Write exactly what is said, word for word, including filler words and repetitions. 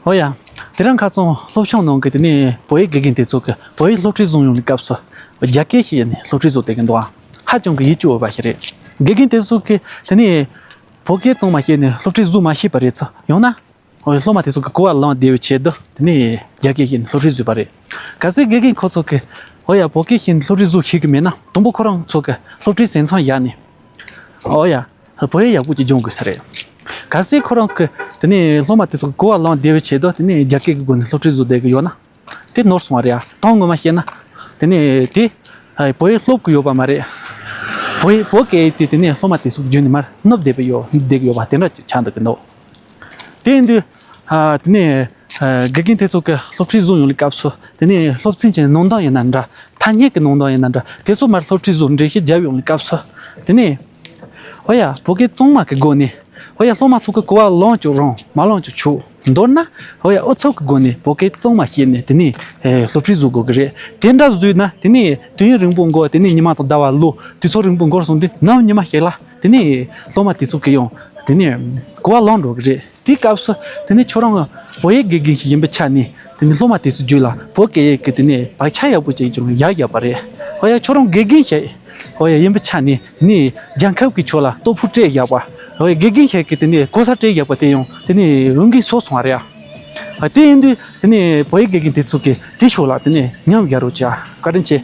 ཨོ་ཡ། དེ་རིང་ཁ་སང་སློབ་སྦྱོང་ནང་གི་དེ་ནས་བོད་ཡིག་དགེ་རྒན་དེ་ཚོ་གི་བོད་ཡིག་སློབ་ཁྲིད་བཟོ་ཡོང་བའི་སྐབས་སུ་རྒྱ་སྐད་ཤེས་ནས་སློབ་ཁྲིད་བཟོ་བསྡད་ཀྱི་འདུག་ཨ། ཧ་ཅང་གི་ཡིད་སྐྱོ་བ་ཞིག་རེད། དགེ་རྒན་དེ་ཚོ་གི་དེ་ནས་བོད་སྐད་གཙང་མ་ཤེས་ནས་སློབ་ཁྲིད་བཟོ་མ་ཤེས་པ་རེད་ཚ། ཡང་ན། ཨོ་ཡ། སློབ་མ་དེ་ཚོ་གི་གོ་བ་ལོན་བདེ་བའི་ཆེད་དུ་དེ་ནས་རྒྱ་སྐད་ཤེས་ནས་སློབ་ཁྲིད་བཟོས་པ་རེད། གལ་སྲིད་དགེ་རྒན་ཁོ་ཚོ་གི་ཨོ་ཡ། བོད་སྐད་ཤེས་ནས་སློབ་ཁྲིད་བཟོ་ཤེས་ཀྱི་མེད་ན། དང་པོ་ཁོ་རང་ཚོ་གི་སློབ་ཁྲིད་སེམས་ཚང་བཞག་ནས། ཨོ་ཡ། བོད་ཡིག་ཡག་པོ་ཅིག་སྦྱོང་དགོས་ས་རེད། གལ་སྲིད་ཁོ་རང་གི་དེ་ནས་སློབ་མ་དེ་ཚོ་གི་གོ་བ་ལོན་བདེ་བའི་ཆེད་དུ་དེ་ནས་རྒྱ་སྐད་ཀྱི་སྒོ་ནས་སློབ་ཁྲིད་བཟོ་བསྡད་ཀྱི་ཡོད་ན། དེ་ནོར་སོང་བ་རེད་ཨ། དོན་ངོ་མ་བཤད་ན། དེ་ནས་དེ་ཨ། བོད་ཡིག་སློབ་ཀྱི་ཡོད་པ་མ་རེད། བོད་ཡིག་བོད་སྐད་དེ་དེ་ནས་སློབ་མ་དེ་ཚོ་རྒྱུན་ནས་མར་ནུབ་བསྡད་པ་ཡོད། བསྡད་ཀྱི་ཡོད་པ་དེ་འདྲ་ཅིག་ཆགས་འདུག་གི་འདུག་དེ་ཡིན་དུས་ཨ། དེ་ནས་ཨ། དགེ་རྒན་དེ་ཚོ་གི་སློབ་ཁྲིད་བཟོ་ཡོང་བའི་སྐབས་སུ་དེ་ནས་སློབ་ཚན་གྱི་ནང་དོན་ཡིན་ན་འདྲ། ཐ་སྙད་ཀྱི་ནང་དོན་ཡིན་ན་འདྲ། དེ་ཚོ་མར་སློབ་ཁྲིད་བཟོ་འགྲེལ་བཤད་རྒྱབ་ཡོང་བའི་སྐབས་སུ་དེ་ནས། ཨོ་ཡ། བོད་སྐད་གཙང་མ་གི་སྒོ་ནས། ཨོ་ཡ། སློབ་མ་ཚོ་གི་གོ་བ་ལོན་ཅིག་རུང་མ་ལོན་ཅིག་ཆོག་མདོར་ན། ཨོ་ཡ། ཨུ་ཚུགས་ཀྱི་སྒོ་ནས་བོད་སྐད་གཙང་མ་བཤད་ནས་དེ་ནས་ཨེ། སློབ་ཁྲིད་བཟོ་དགོས་ཀྱི་རེད། དེ་འདྲ་བཟོས་ན་དེ་ནས་དུས་ཡུན་རིང་པོ་འགོར། དེ་ནས་ཉི་མ་དང་ཟླ་བ་ལོ་དུས་ཚོད་རིང་པོ་འགོར་སོང་དུས་ནམ་ཉི་མ་ཞིག་ལ་དེ་ནས་སློབ་མ་དེ་ཚོ་གི་ཡང་དེ་ནས་གོ་བ་ལོན་འགྲོ་གི་རེད། དེའི་སྐབས་སུ་དེ་ནས་ཁྱོད་རང་བོད་ཡིག་དགེ་རྒན་ཞིག་ཡིན་པའི་ཆ་ནས་དེ་ནས་སློབ་མ་དེ་ཚོའི་རྒྱུད་ལ་བོད་སྐད་ཡིག་གི་དེ་ནས་བག་ཆགས་ཡག་པོ་ཅིག་ཀྱང་བཞག་བཞག་པ་རེད། ཨོ་ཡ། ཁྱོད་རང་དགེ་རྒན་ཞིག་ཨོ་ཡ། ཡིན་པའི་ཆ་ནས་དེ་ནས་རྒྱལ་ཁབ་ཀྱིས་ཁྱོད་ལ་སྟོབས་ཤུགས་སྤྲད་བཞག་པ། ཨོ་ཡ། དགེ་རྒན་ཞིག་གིས་དེ་ནས་གོ་ས་སྤྲད་བཞག་པ་དེ་ཡང་དེ་ནས་འོས་འགན་སོར་སོང་བ་རེད་ཨ། དེ་ཡིན་དུས་དེ་ནས་བོད་ཡིག་དགེ་རྒན་དེ་ཚོ་གིས་དེ་ཕྱོགས་ལ་དེ་ནས་ཉམས་རྒྱག་རོགས་བྱ། བཀའ་དྲིན་ཆེ།